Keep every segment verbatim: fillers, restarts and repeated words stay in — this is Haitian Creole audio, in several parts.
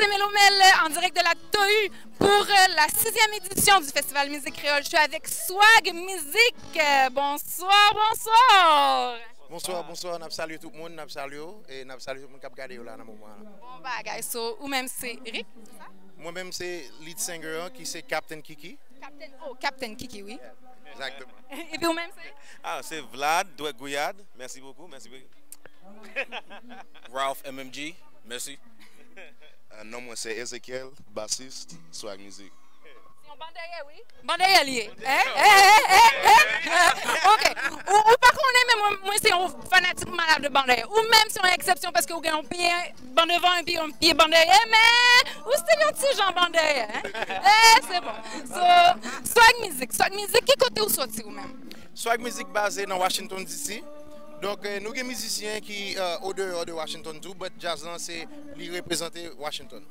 c'était Mélomel, euh, en direct de la Tohu pour, euh, la sixième édition du Festival Musique Créole. Je suis avec Swag Music. Euh, bonsoir, bonsoir. Bonsoir, bonsoir. N ap salye tout moun, n ap salye w, e n ap salye tout moun k ap gade yo la nan moman an. Bon bagay. So, ou menm se Eric, se sa? Mwen menm se lead singer an, ki se Captain Kiki. Captain, oh, Captain Kiki, wi. Exactement. Epi ou menm se? Ah, c'est Vlad, Dwek Gouyad. Merci beaucoup, merci beaucoup. Ralph M M G, merci. Euh, non mwen se Ezekiel, bassiste, Swag Music. Se yon bandèyè, wi. Bandèyè li ye. Eh, eh, eh, eh, eh. Ok. Ou, ou pa konnen, men mwen, mwen se yon fanatik malad de bandèyè. Ou menm se yon eksepsyon paske ou gen yon pye ban devan epi yon pye bandèyè, men ou still yon ti jan bandèyè, hein? Eh, se bon. So, Swag Music. Swag Music, ki kote ou soti ou menm? Swag Music baze nan Washington D C. Donk, eh, nou gen mizisyen ki, eh, o deyò de Washington tou, but djaz lan se li reprezante Washington.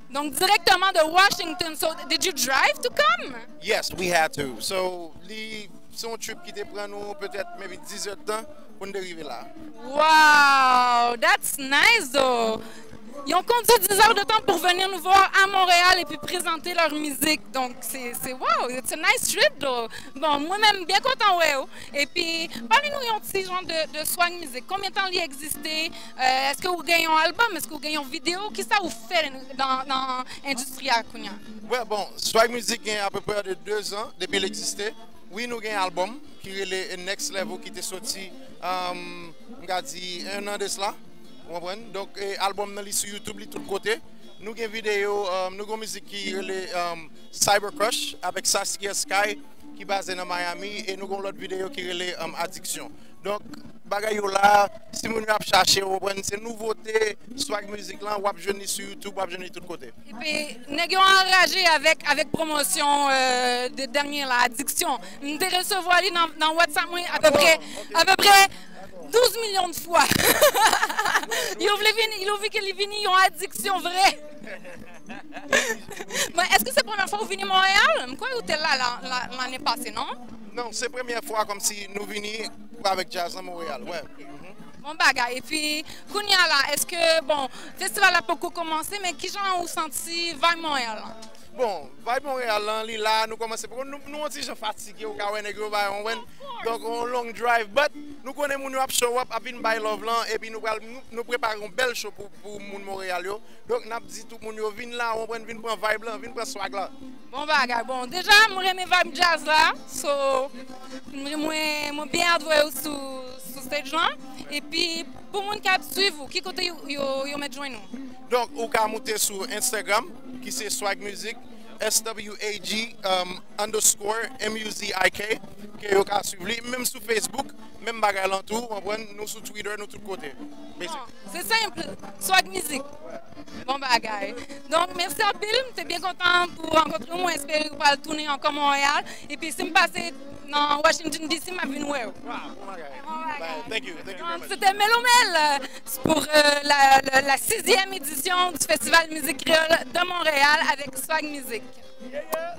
Donc, directement de Washington. So, did you drive to come? Yes, we had to. So, li, se yon trip ki te pran nou petèt maybe diz èdtan pou n te rive la. Wow, that's nice though. Ils ont conduit dix heures de temps pour venir nous voir à Montréal et puis présenter leur musique. Donc, c'est, c'est, wow, it's a nice trip though. Bon, mwen menm byen kontan wè w. Epi, pale nou yon ti jan de, de Swag Music. Konbyen tan li egziste? Euh, èske ou gen yon album? Èske ou gen yon videyo? Kisa ou fè nan, nan endistri a kounye a? Wè, bon, Swag Music gen apeprè de de zan depi l egziste. Wi, nou gen album ki rele Next Level ki te soti, um, m ka di, en an de sla. Ou konprann? Donk, e, album nan li sou YouTube, li tout kote. Nou gen videyo, um, nou gen yon mizik ki rele, um, Cyber Crush avèk Saskia Sky ki baze nan Miami, e nou gen yon lòt videyo ki rele, um, Addiction. Donk, bagay yo la, si moun yo ap chache, ou konprann, se nouvote Swag Music lan, w ap jwenn li sou YouTube, w ap jwenn li tout kote. Epi, nèg yo anraje avèk, avèk pwomosyon, euh, de dènye la, Addiction. M te resevwa li nan, nan WhatsApp mwen, apeprè, apeprè douz milyon de fwa. Yo vle vini, yo vle ke li vini yon adiksyon vre. Men, èske se premye fwa ou vini Montréal? M kwè ou te la, la, la, lane pase, non? Non, se premye fwa kòmsi nou vini avèk djaz nan Montréal, wè. Bon bagay. Epi, kounye a la, èske, bon, festival la poko kòmanse, men kijan ou santi vibe Montréal lan? Bon, vibe Montréal lan, li la, nou kòmanse, poko, nou, nou yon ti jan fatige, ou ka wè nèg yo bay yon wèn. Donk, yon long drive, but nou konnen moun yo ap show up, ap vin bay love lan, epi nou pral, nou, nou prepare yon bèl show pou, pou moun Montréal yo. Donk, n ap di tout moun yo vin la, ou konprann, vin pran vibe lan, vin pran swag la. Bon bagay. Bon, deja, mwen renmen vibe djaz la. So, mwen, mwen, mwen byen adwè ou sou, sou stage lan. Epi, pou moun k ap swiv ou, ki kote yo, yo, yo mèt jwenn ou? Donk, ou ka moute sou Instagram, ki se Swag Music, S W A G, um, underscore M U Z I K, ke yo ka swiv li. Menm sou Facebook, menm bagay lan tou, ou konprann, nou sou Twitter, nou tout kote. Basic. Se senp, Swag Music. Bon bagay. Donk, mèsi anpil. M te byen kontan pou rankontre w. Mwen espere w pral tounen ankò Monreyal. Epi, si m pase nan Washington D C, m ap vin wè w. Wow, bon bagay. Bon bagay. Bye. Thank you. Thank you very much. Donk, se te Melomel, euh, pour, euh, la, la, la sixième édition du Festival Musique Créole de Montréal avec Swag Music. Yeah, yeah.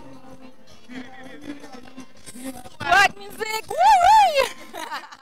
Swag Music, oui, oui!